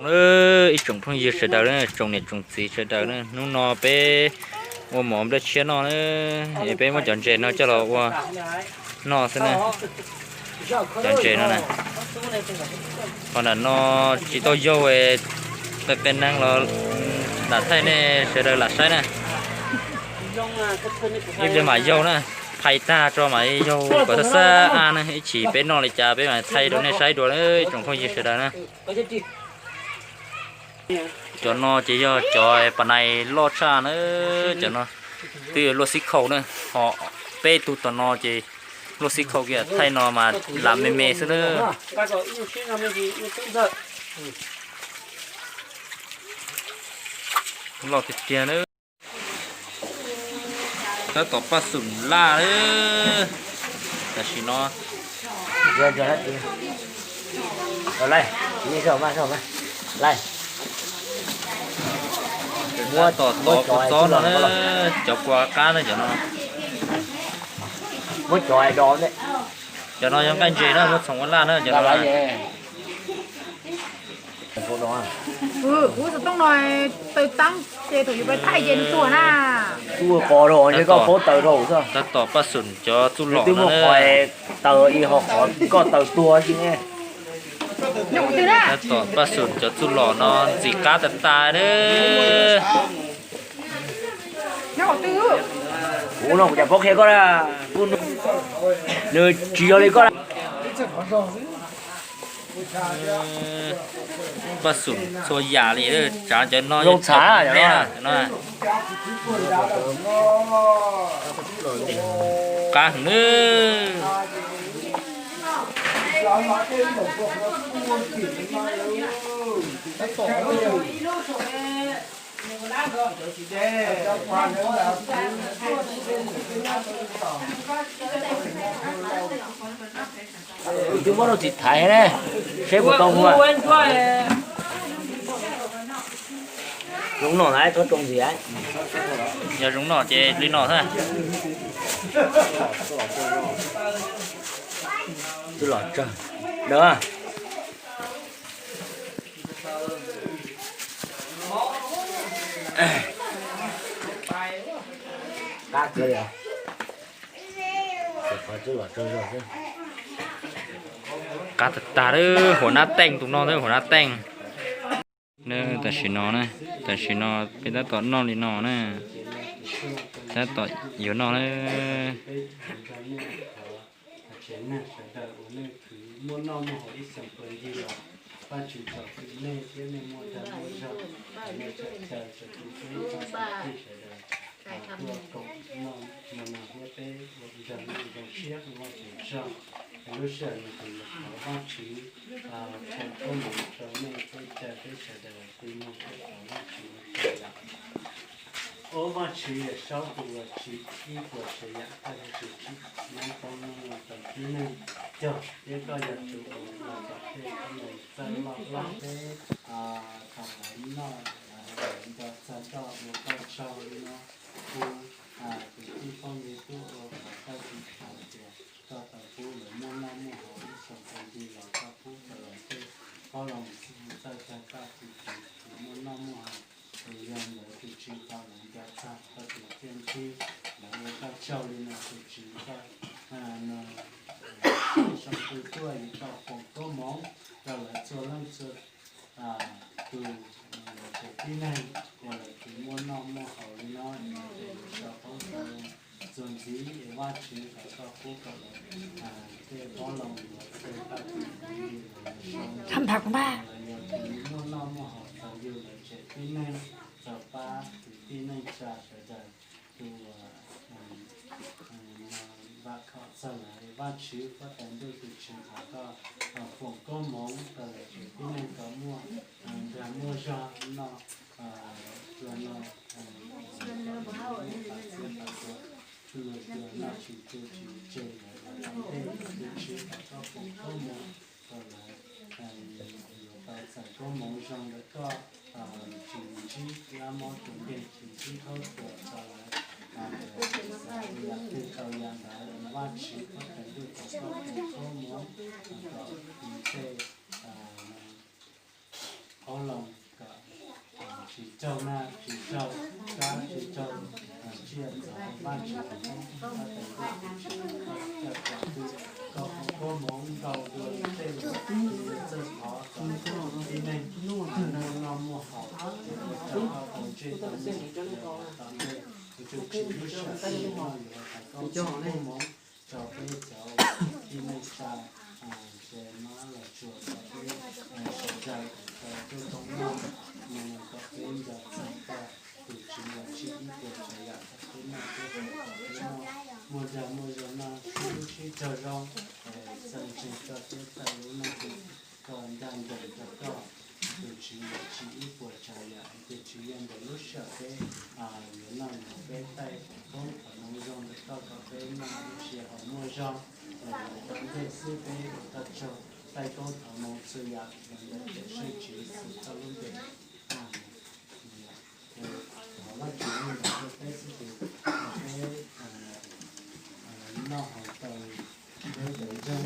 Ib tsoom phooj ywg sawv daws na, tsoom niam tsoom txiv sawv daws na, hnub no peb ua mov nplej tshiab noj na, es peb muab cov ntses no coj los ua noj xwb na. Cov ntses no na, qhov nram no tsis tau yaug, qee qee neeg los lam thaij nej sawv daws lam saib na. Ib pliag mam yaug na, phais tag tso mam yaug kom xab xab a na, ib chim peb noj li cas peb mam thaij rau nej saib dua na, ib tsoom phooj ywg sawv daws na. Cov no ces yog cov pas nais loj tshaj na, cov no twb luaj xib khaum na, ho peb tug tom no ces luaj xib khaum kiag, thaij no mas lam me me xwb na. Loj tiag tiag na. Tab tom paj xum laj na. Tam sim no tab tom tov kua txob no na, cov kua qab na cov no. Cov no yog nqaij ntses na, muab txhoov ua laj na cov no. Ub, xov tooj no taw tab ces thaum yus pab thaij ces nws tuag na. Tab tom paj xum cov txuj lom no na. Tab tom paj xum cov txuj lom no ntxim qab tas tas na. Kuv no kuv cas paub qhia koj na, nws tsis yog li koj na. Paj xum txhua yam li, tsav cov no zoo txhav no. Qab heev na. Twb muab rau txiv thaiv ne, seb puas tau ua. Zoo noj na, txhob tsoo ntxiv. Yog zoo noj ces li no xwb. Twb los tsawg dawb. Qab kawg li. Qhov twb los tsawg zog xwb. Qab tag tag, huam nab teej tus no, huam nab teej. Tam sim no na, tam sim no peb tab tom noj li no na, tab tom yuav noj na. Tsev neeg sawv daws uas nej khwv muaj noj muaj haus ib xyoos puas ncig los, Vajtswv txo kwv nej thiab nej muaj dag muaj zog, nej txhawm caw txhua tus txhua txhua tij sawv daws tuaj koom noj mov no thiab peb ua nrog nej zoo siab ua Vajtswv tsaug. Lub sij hawm no kuv yuav thov Vajtswv foom koob hmoov rau nej thiab caw peb sawv daws tus mloog thiab thov Vajtswv ua tsaug. Au Vajtswv Yawmsaub tus uas tsim ib puas tsav yam, koj yog tus tsim neeb poob neeb loo rau tib neeg cog, thiab koj yog tus uas ua kom tej koob loo txawj loj hlob peb tau lawv noj, lawv nco txog koj, ua koj tsaug li no. Kuv tus tij Phooj Ywg tuaj ua kom koj tsis xav tias koj tau pub lawv muaj noj muaj haus ib xyoos tag kis los koj pub rau lawv tej koob loo txawj tag koj tus tsis muaj noj muaj haus, tus yog lawv tus tsis tau lawv nco txog koj tus txiaj ntsig, lawv ua koj tsaug li no tus tsis koj no. Soo pw tuaj yuav tau foom koob hmoov rau lawv txhua leej txhua tus, lawv tsev tib neeg uas lawv tsis muaj noj muaj haus li no, lawv tsev yuav tau poob tau txuas ntxiv es Vajtswv kom koj pub kom lawv tej koob loo yuav txog koj tus txiaj ntsig, lawv yuav tsis muaj noj muaj haus txog yus lawv tsev tib neeg, txog pab tus tib neeg tsa sawv daws tus vam khom txog lawv. Vajtswv huab tais ntuj tus Tswv thov koj foom koob hmoov rau lawv tsev tib neeg kom muaj dag muaj zog noj, tsuag no, txiab pas tuag, tsuag no tsis tu tsis tseg lawv los tom ntej, tus Tswv thov koj foom koob hmoov rau lawv, yuav tau txais koob hmoov zoo ntawm koj, tsis ntsib lab mob tus nkeeg, tsis ntsib khaub thuas txog lawv, xav ua yam twg tau yam ntawd. Vajtswv huab tais ntuj thov koj foom koob hmoov rau tus tej Hauv loo kom tsis raug nag, tsis raug kab, tsis raug tsiaj ntxhov, Vajtswv foom koob tes, koj tus tsiaj, koj cov cov tub, koj foom koob hmoov rau luag tej, txawj thov kom tib neeg muaj noj muaj haus, ces ua rau koj tau ntsej tau muag los tom ntej. Tus Tswv Yexus Khetos yuav hais koob hmoov rau peb cov tib neeg tsa, ces mab los tsuas kom peb sawv daws tau tuaj koob noj, kom peb nco txog koj, tus Tswv uas tsim ib puas tsav yam rau peb noj, peb haus kom peb noj muaj dag muaj zog, noj sib hlub sib raug zoo, txawj ntseeg koj thiab txawj lub neej hu koj, ncaj ncees rau koj, tus Tswv uas tsim ib puas tsav yam. Tus Tswv, yog ntawm lub sij hawm peb yuav noj no, peb taij koob thov hmoov zoo rau koj kom peb noj muaj sia haus muaj zog, los tom ntej xwb peb ua koj tsaug, taij koob thov hmoov txhua yam los ntawm Cawmseej Tswv Yexus koj lub npe. Amees. Thov Vajtswv yeej nrog rau peb xwb ces peb noj haus tau peb tus ntseeg.